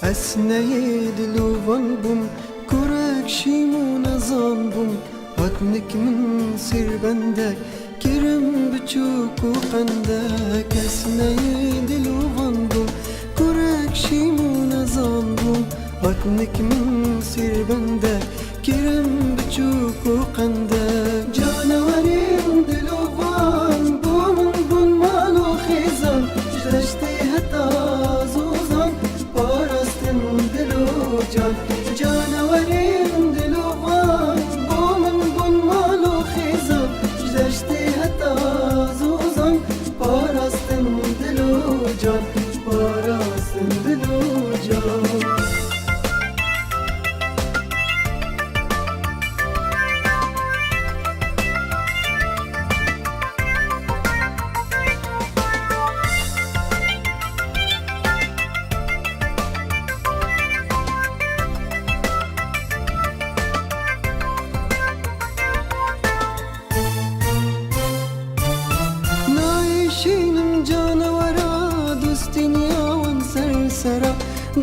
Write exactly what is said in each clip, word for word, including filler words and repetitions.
Ez neyê dilovan bûm, kurek şîm û nezan bûm, hatnik min sêrbendek kirim biçûk û qendek. Ez neyê dilovan bûm, kurek şîm û nezan bûm, hatnik min sêrbendek kirim biçûk û qendek. Canewerên dilovan bo min bûn mal û xêzan, ji deştê heta zozan parastin dil û can. Canewerên dilovan bo min bûn mal û xêzan, ji deştê heta zozan parastin dil û can. Parastin dil û can. Nayşînim canewera dostîniya wan ser sera.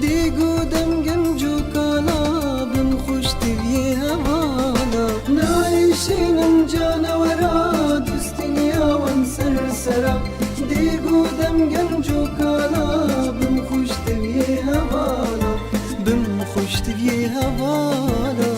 Dêg û dem genc û kala, bim xweş tiviyê hevala. Nayşînim canewera dostîniya wan ser sera. Dêg û dem genc û kala, bim xweş tiviyê hevala. Bim xweş tiviyê hevala.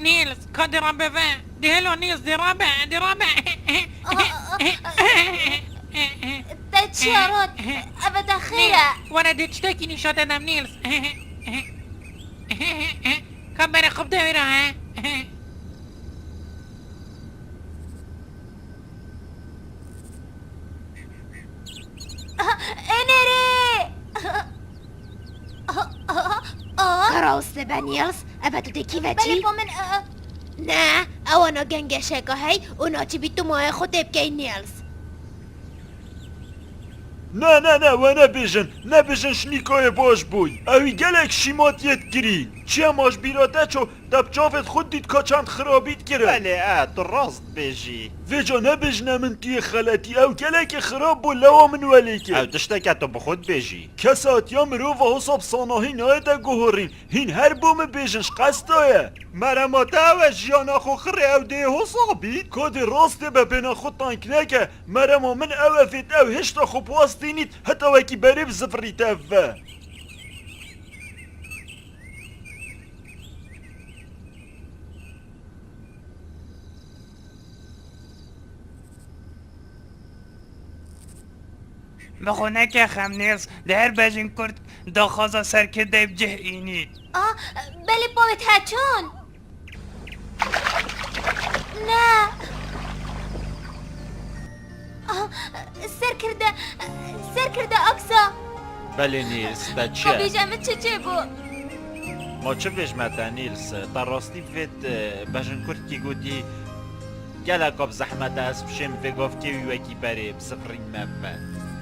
Nîls, ka dê rabe ve. Dê helo Nîls, dê rabe, dê rabe. Te çi ya rot? Eve te xêr e? Nîls, were dê tiştekî nîşa te dem Nîls. Ka berê xwe bide wê re he. Ê nêrê! Ka rawestê be Nîls, eve tu dê kî vecî? Belê po min, e, e. Ne, ew ana gengeşeka hey û naçibî tu mayê xwe tê bikey Nîls. Ne, ne, ne, we nebêjin. Nebêjin Şnîkoyê baş bûy. Ewî gelek şîmatiye dikirî. Çi ye ma ji bîra te ço, te bi çavêt xwe dît ka çend xirabî dikire. Belê, e, tu rast dibêjî. Vêca nebêjine min tu yê xeletî. Ew gelekî xirab bû, lewa min welê kir. Ew tişteke tu bi xwe dibêjî. Kes hatiya mirova hosa bi sanahî nayête guhorîn. Hîn her bo min bêjin ji qesta ye. Merema te ew e jiyana xwe xirê ew dê hosa bît. Ka dê rastê be bêna xwe tank neke. Merema min ew e vêt ew hişta xwe bi wastînît heta wekî berê bi zivirîte ve. Bi xwe neke xem Nîls, di her bejin kurd daxwaza serkirdeyê bi cih înît. A, belê pawêt heçan. Ne. A, serkirde, serkirde Aksa. Belê Nîls, te çi ye? Ka bêje min çi çêbû? Ma çi bêjme te Nîls? Te rastî vêt, e, bejin kurdkî gotî, gelek bi zehmet e, ez bişêm vê gavkê wî wekî berê, bi zivirîn me ve.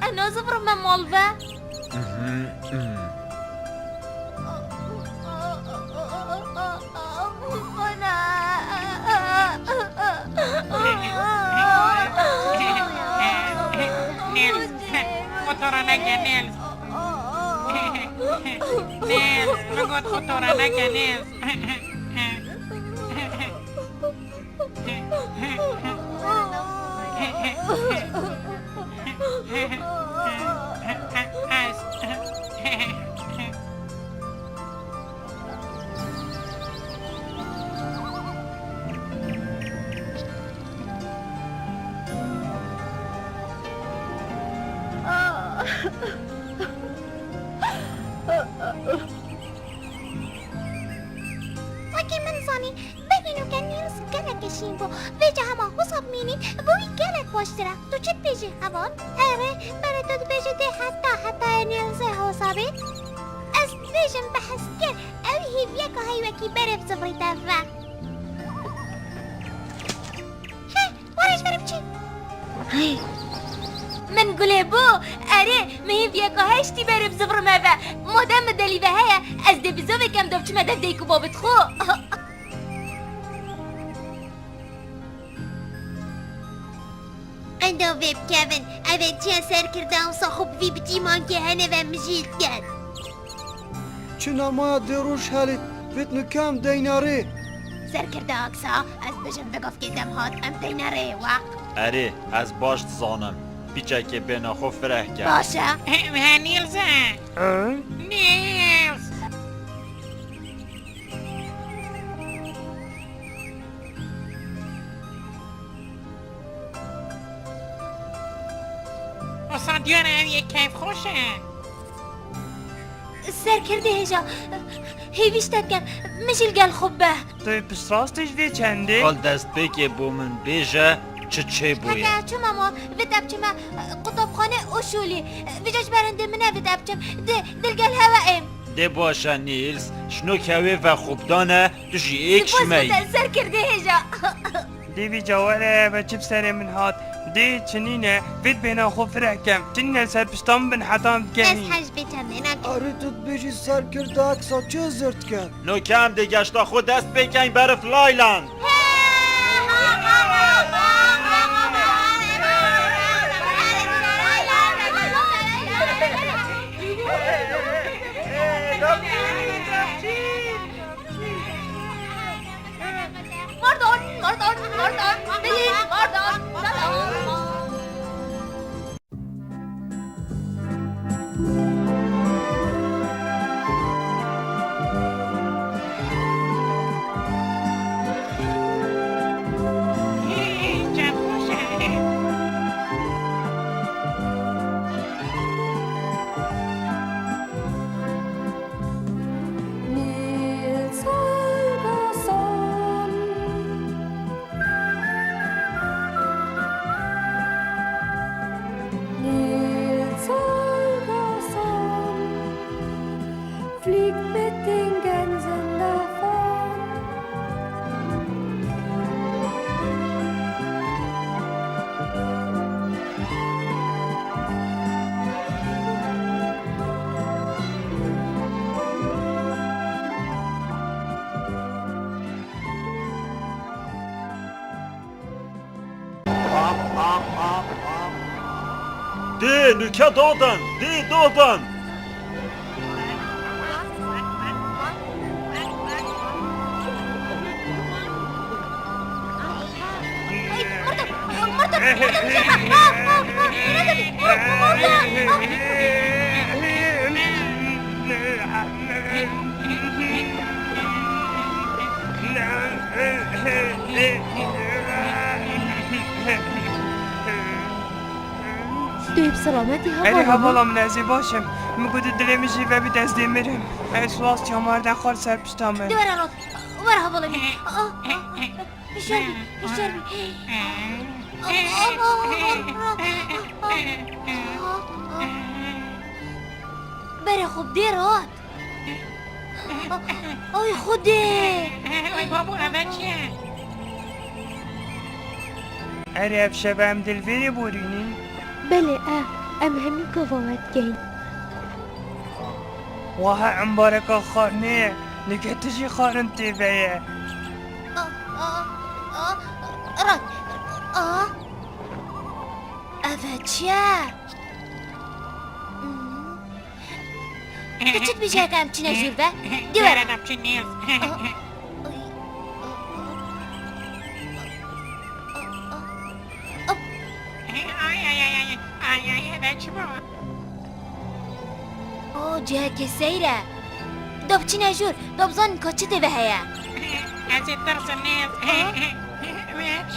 Ez nazivirim me mal ve. Mhm, mhm. Nîls, xwe tore neke, Nîls. Nîls, min got xwe tore neke, Nîls. Kî min zanî, berî nûke Nîls gelekî şîn bû. Vêca hema Hosap mînî bo wî gelek baştir e. Tu çi dibêjî heval? Erê, berê tu dibêjî dê heta hetayê Nîlsê Hosabê? Ez dibêjim bi heskir, ew hêviyeka heyî wekî berê bizivirîte ve. He, were ji ber biçî. Hey. Min gulê bo, erê, min hêviyeka heyî ji tî berê bizivirime ve. Madem min delî ve heye, ez dê bizovê kem de biçime dev dayik û babit xwe. Qeyda vê bikevin, ev ê çiya serkirda wisa xwe bi vî biçî mankê hene ve mijîl diket. Çi namaya dê roj helît, vêt nûke em deyne rê. Serkirda Aksa, ez bijim bi govkê dem hat, em deyne rê we. Erê, ez baş dizanim. Piçekê bêhna xwe fireh ke. Baş e. He, Nîls e. Hı? Nîls. Wisa diyar e ev yê keyfxweş e. Serkirdê hêja, hêvî ji te dikem, mijîl gel xwe be. Tu piştrastê ji vê çendê? Kal destpêkê bo min bêje, çi çêbûye? Heke çima ma vê te biçime qutabxanê Oşolî. Vêca ji ber hindê min e vê te biçim. Dê, dil gel hewe êm. Dê baş e Nîls, ji nûke wê ve xwe bidane, tu jî êk ji me yî. Spas xwe te serkirdê hêja. Dê vî cawere ve çi bi serê min hat. Dê çi nîne, vêt bêhna xwe fireh kem. Çi nîne ser pişta min bin heta em digehîn. Ez hej bê çendê nakim. Erê tu dibêjî serkirda Aksa çi zir dike? Nûke em dê geşta xwe dest pê keyn berif Laylan. Mordor, mordor, mordor, bilin, mordor, mordor. Nils Holgersson. Nils Holgersson fliegt mit den Gänsen davon. Dê, nûke dadan, dê dadan. Tu yê bi selametî hevala min? Erê hevala min, ez ê baş im. Min got dilê min jê vebit ez dê mirim. Ez rast ya, merden xar ser pişta min. Di were rast. Were hevalê min. Ah, ah, ah. Hişyar bî, hişyar bî. Ah, ah, ah, ah, ah. Berê xwe dê rat. Ay Xwedê! Ay babo, ev çi ye? Erê ev şeve em dê li vêrê borînin? Belê e, em hemî gava we dikeyin. Wahe embareka xwarinê ye, nûke tu jî xwarin tê ve ye. A, a, a, rat, a. Ev çi ye? Hmm. Tu çi dibêjî heke em çine jûr ve? Dê were. Were em çin nîz. Ay, ay, ay, ay, ay, ay, ay, ben çi bû? O, cihekê seyr e. Da biçine jûr, da bizanin ka çi tê ve heye. Ez ê tirsim nîz.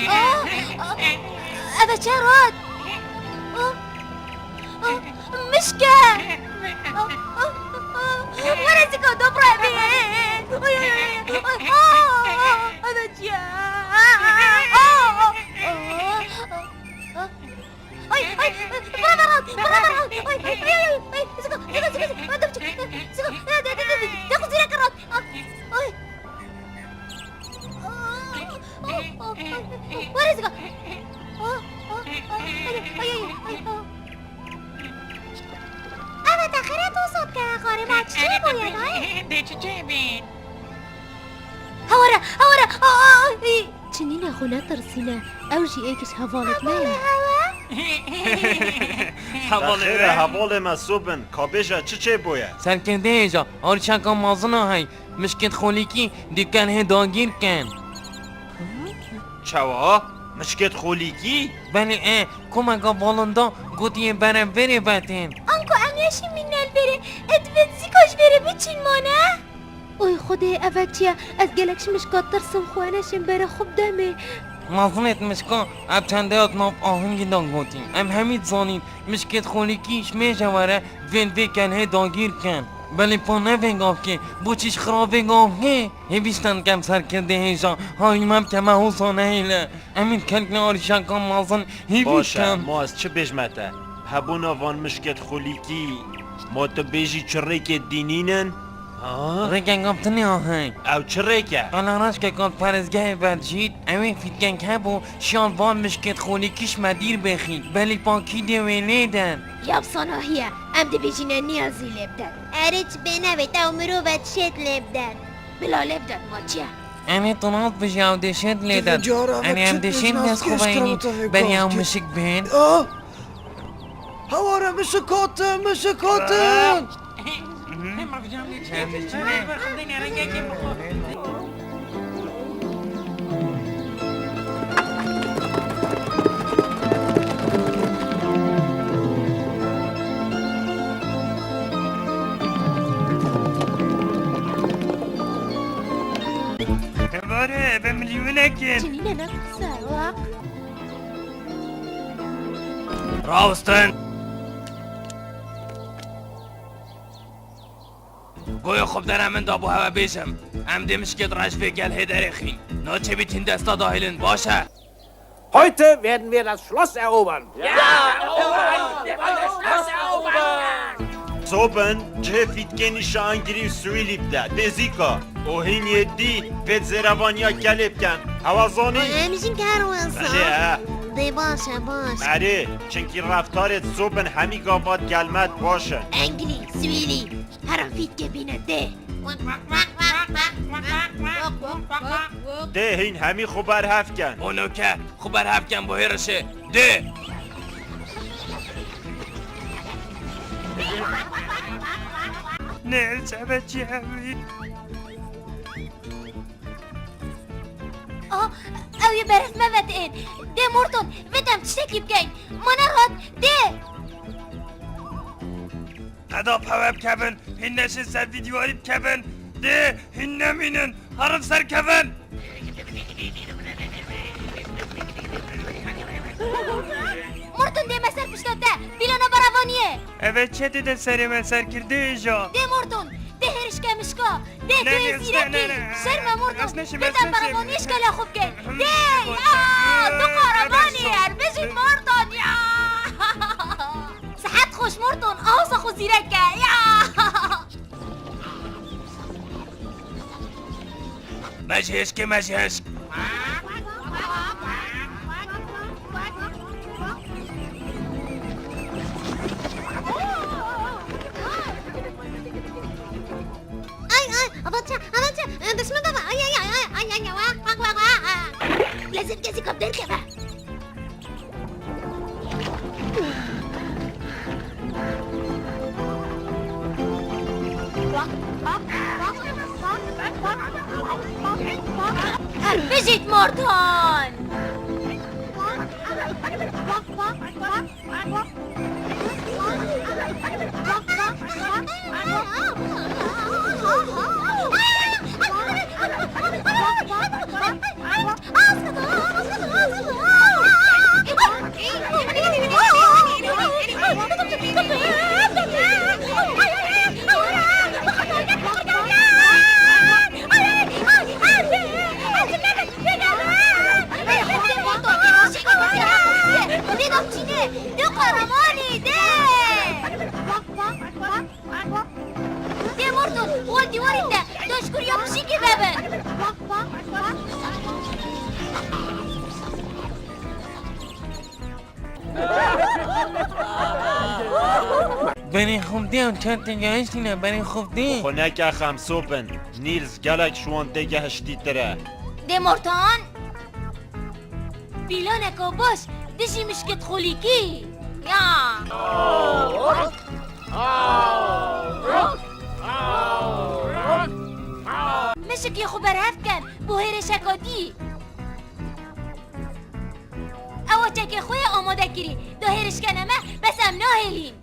Aa, aa, ev e çi rat? Aa, aa. Mişke! Were zika dobrevê! Oy, oy, oy, oy, oy! Ay, ay, bira, bira, bira, bira. Ay, ay, ay, ay, ay. Ziko, ziko, ziko, ziko. Ay, dur, ziko, ziko. Ay, de, de, de, de. De, kuzine karat. Ay, ay. Were zika. Eva te xêret û sot ke, xarê ma çiçê bûye, nayê? Dê çiçê bîn? Hewara, hewara. Çinîne xwe netirsîne. Ew jî êkiş hevalek me ye. Hevalê hewe? Hevalê Xêre, me. Hevalê me sobin. Ka bêje çiçê bûye? Serkirde hêja, arşeka mazina hey. Mişkêt xolîkî dîken hê dagîr ken. Çawa? Mişkêt xolîkî? Belê e, komeka valonda gotiye bere verê vetên. Anku em yê şî mînel verê, et vet zîka ji verê biçîn mane? Oy Xwedê, ev çi ye? Ez gelek ji mişka tirsim, xwe neşên bere xwe bidemê. Mazinêt mişka, ev çendeyat nav ahingî da gotî. Em hemî dizanîn, mişkêt xolîkî ji mêje were, vên vê kelhê dagîr ken. Belê pa ne vê gavkê, bo çi ji xira vê gavkê? Hêvîştan kem serkirdê hêja, hayî me bikeme hosa nehêle. Em ê kelkê arîşeka mazin hêvîş Baş e, kem. Ma ez çi bêjme te? Hebûna van mişkêt xulîkî, ma tu bêjî çi rêkê dînînin? Ha? Rêkek gav tune a hey. Ew çi rêk e? Qala raşkek got perêzgehê vedjît, ew ê fîtkek hebû, şiyan van mişkêt xulîkî ji me dîr bêxî, belê pa kî dê wê lê den. Yab sanahiye, em dibêjîne niyazî lê biden. Erê çi bê nevêt ew mirove dişêt lê biden. Bila lê biden ma çi ye? Em ê tu nas bijî ew dişêt lê den. Erê em dişên dest xwe veyî, berî ew mişik bên. Ah! Heware mişik hatin, mişik hatin! Hevare, eve milyonek in. Çinîne ne qise, waq. Rawstin! Goya xwe bidene min da bo hewe bêjim. Em dê mişkêt re ji vê gel hê derêxîn. Naçebît hîn desta dahilin, baş e? Heute werden wir das Schloss erobern. Sobin, cihê fîtkê nîşa Engirî û Swîlî bide, dê zîka. Û hîn yê dî vê zêrevaniya gelê bikin. Hewa zanî? Em jî ger wesa. Erê, he. Dê baş e, baş. Erê, çinkî reftarê sobin hemî gavat gelmet baş e. Engirî, Swîlî, herin fîtkê bîne, dê. Dê hîn hemî xwe berhev ken. Onoke, xwe berhev ken bo hêrişê. Dê! Ne, çaveçî hevî. Ah, ew yê beref me vetin. Dê Morton, vê dem tiştekî bikeyn. Ma nehat, dê! Qeda pewe bikevin, hîn neşin ser vî dîwarî bikevin. Dê, hîn nemînin. Herin ser kevin! Morton dê me ser pişta te, pîlana berevaniyê! Eve çetê de serê me serkirdê hêja. Dê Morton, dê hêrişke mişka, dê tu yê zîrekî, şerme Morton, bê te berevaniyê ji kela xwe bike. Dê, ya, tu qaramanî, her bijî Morton, ya! Sihet xweş Morton, awsa xwe zîrek e, ya! Me ji hêşkê, me ji hêşk. Ay, ay, avaça, avaça, e, dişmen baba, ay, ay, ay, ay, ay, ay, ay, wak, wak, wak, wak, wak. Lezim kesî kap derkeve. Bijît Morton! Warî te, tu ji kur ya pişikî vebin. Berê xwe bidê, ew çend têgehiştî ne, berê xwe bidê. Xwe neke xem Sopin. Nîls gelek ji wan têgehiştîtir e. Dê mortan. Pîlaneka baş dijî mişkit xolîkî. Ya. Mişikê xwe berhev ken bo hêrişeka dî. Ew çekê xwe yê amade kirî. Do hêriş kene me, bes em nahêlîn.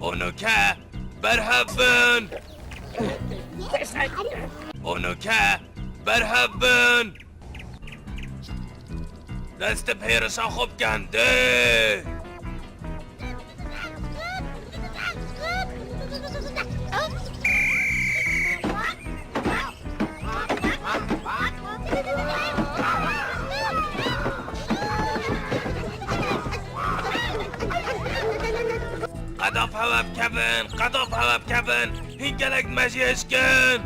Onuke berhev bin! Onuke berhev bin! Dest bi hêrişa xwe bikin, dê! Qedaf hewe bikevin, qedaf hewe bikevin, hîn gelek me jî hişkin.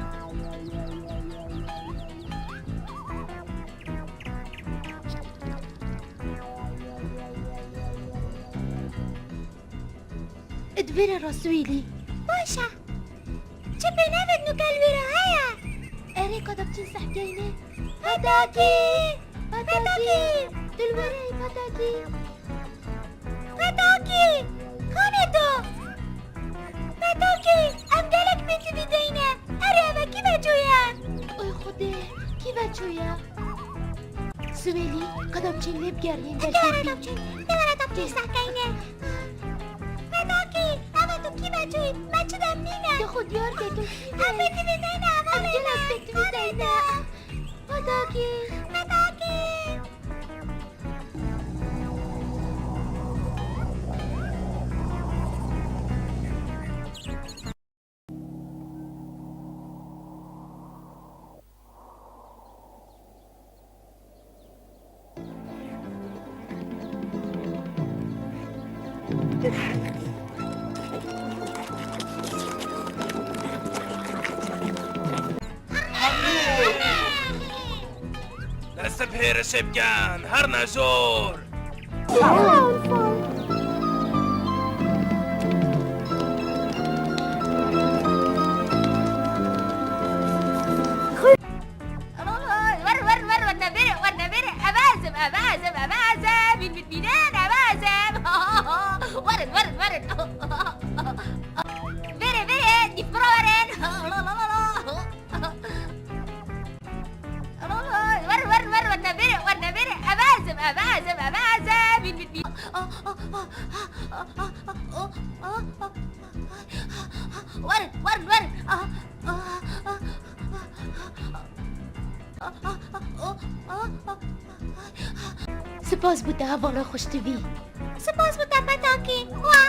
Di vê re re Swêlî. Baş e. Çi pê nevêt nûke li wê re heye? Erê, ka de biçin sehkeyne. Petakî! Petakî! Tu li wê re yî, Petakî? Petakî! Kanê tu? Petakî! Em gelek pê tivî deyne. Erê, eve kî veçû ye? Oy Xwedê, kî veçû ye? Swêlî, ka de biçin lê bigeriyên, belkî. Dewere de biçin, dewere de biçin sehkeyne. Petakî, eve tu kî veçû yî? Me çi dem nîne. De xwe diyar ke tu kî ve. Em pê tivî deyne, em gelek pê tivî deyne. Petakî. Petakî. Dest bi hêrişê bikin, her nejor! Werin, werin, werin, werne vêrê, werne vêrê. Ev ez im, ev ez im, ev ez im. Min, min, mînin, ev ez im. Werin, werin, werin. Vêrê, vêrê, dîf min re werin. Werin, werin, werin, werne vêrê, werne vêrê. Ev ez im, ev ez im, ev ez im. Min, min, min. Werin, werin, werin. Spas bo te, hevala xweştivî. Spas bo te, Petakî. Wa.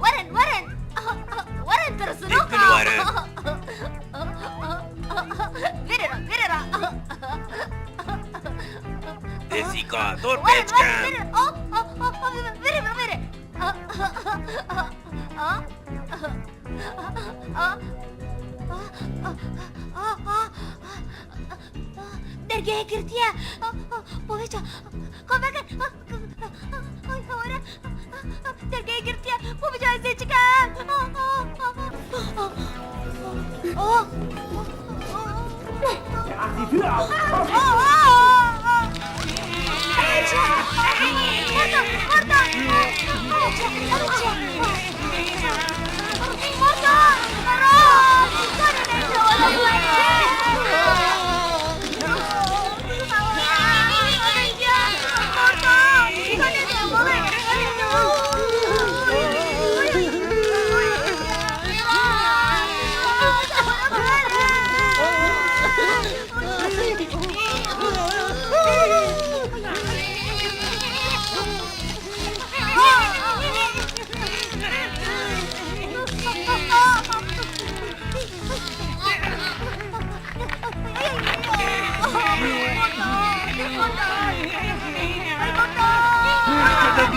Werin, werin! Werin, tirsinoka! Yek din werin! Vêrê re, vêrê re! Dêsîka, dor pêç ken! Werin, werin, vêrê! Oh, oh, oh, oh, vêrê, vêrê, vêrê! Dergehê girtiye! Bo vêca! Ka veke! Ay, hawara. Dergehê girtiye. Bo vêca ez ê çi kem?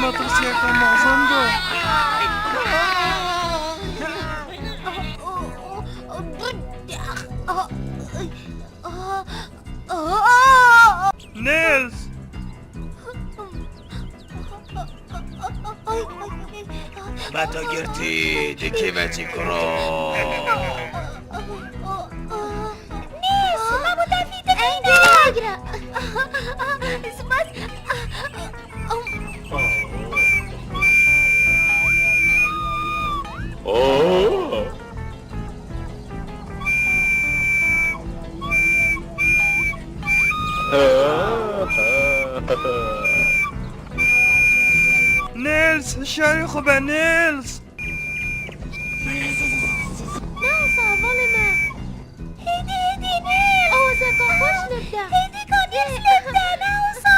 Metirsiyeke mezin bû. Nils! Me te girtî, dikê me çi kuro. Nils, ma bu tefî te kî ne? Spas. Oh! Nils, şerê xwe be, Nils! Ne wisa, hevalê me. Hêdî, hêdî, Nils! Awazeke xweş li bide. Hêdî ka Nils li bide, ne wisa!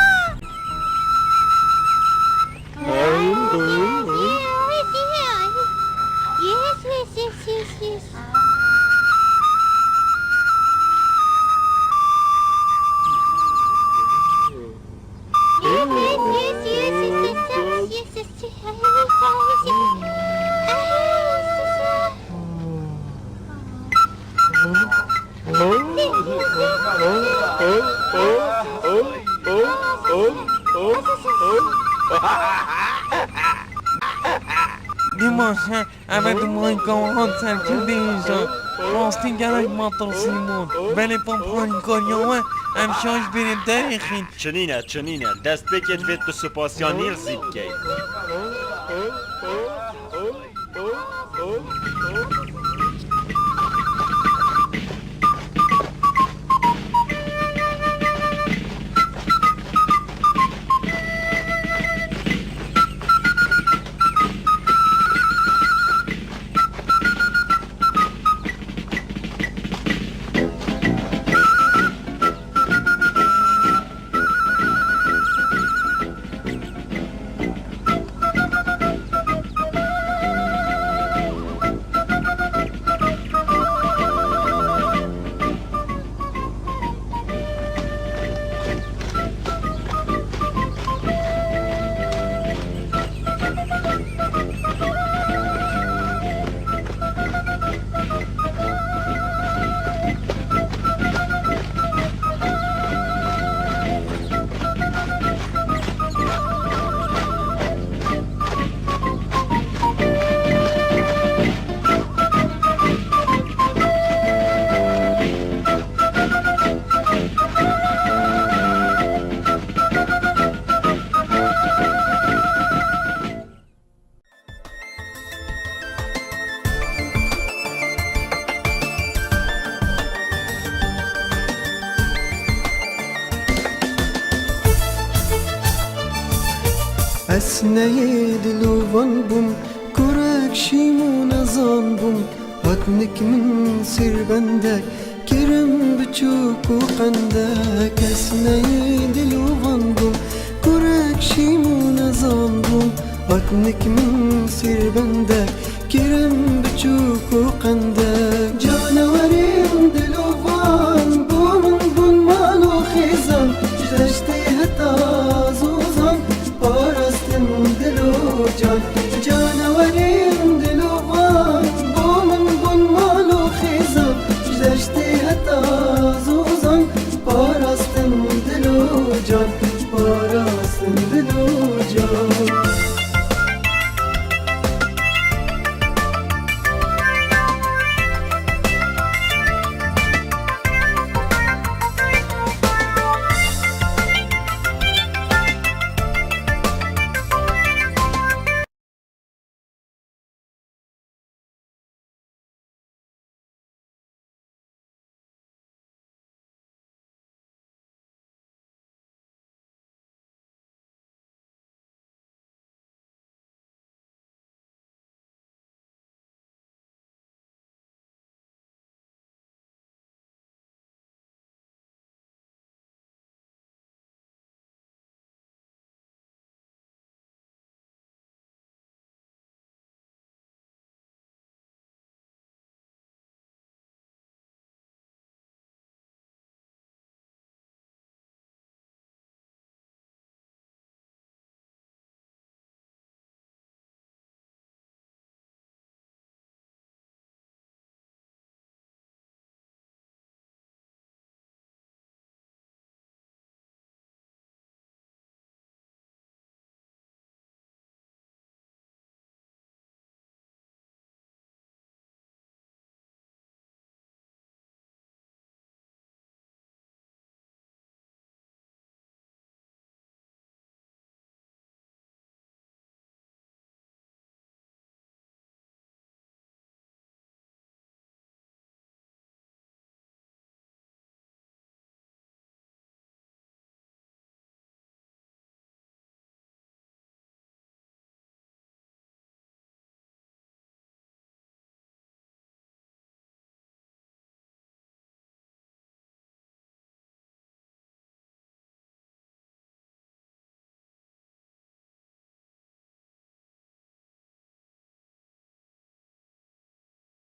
Yes, yes, yes, yes, yes. Yes, yes, yes, yes, yes, yes, yes, yes. Dîma şer, eve di mayî kawahan serkirde hêja. Rastî gelek metirsî bûn. Belê pempanî kariya we, em şaş bêrê derê xin. Çi nîne, çi nîne. Destpêkê divê tu supasiya Nîlsî bikey. Ez neyê dilovan bûm, kurek şîm û nezan bûm, hatnik min sêrbendek, kirim biçûk û qendek. Ez neyê dilovan bûm, kurek şîm û nezan bûm, hatnik min sêrbendek.